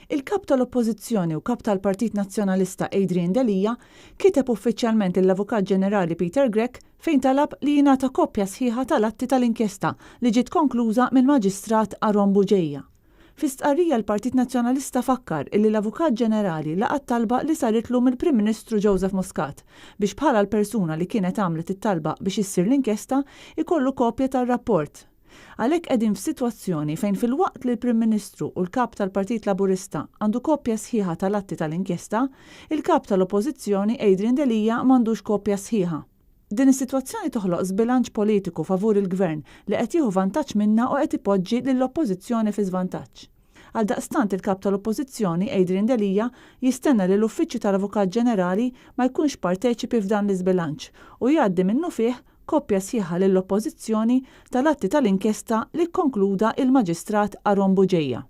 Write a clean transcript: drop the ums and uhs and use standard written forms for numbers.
Il-Kap tal-Oppożizzjoni u Kap tal-Partit Nazzjonalista Adrian Delia kiteb uffiċjalment lill-Avukat Ġenerali Peter Grech fejn talab li jingħata kopja sħiħa tal-atti tal-inkjesta li ġiet konkluża mill-Maġistrat Aaron Bugeja. Fi stqarrija l-Partit Nazzjonalista fakkar illi l-Avukat Ġenerali laqa' t-talba li saritlu mill-Prim Ministru Joseph Muscat biex bħala l-persuna li kienet għamlet it-talba biex issir l-inkjesta jkollu kopja tar-rapport. Għalhekk qegħdin f'sitwazzjoni fejn filwaqt li l-Prim Ministru u l-Kap tal-Partit Laburista għandu kopja sħiħa tal-atti tal-inkjesta, il-Kap tal-Oppożizzjoni Adrian Delia m'għandux kopja sħiħa. Din is-sitwazzjoni toħloq żbilanċ politiku favur il-Gvern li qed jieħu vantaġġ minnha u qed ipoġġi lill-Oppożizzjoni fi żvantaġġ. Għaldaqstant il-Kap tal-Oppożizzjoni Adrian Delia jistenna li l-Uffiċċju tal-Avukat Ġenerali ma jkunx parteċipi f'dan l-iżbilanċ u jgħaddi minnufih kopja sħiħa lill-Oppożizzjoni tal-atti tal-inkjesta li kkonkluda il-Maġistrat Aaron Bugeja.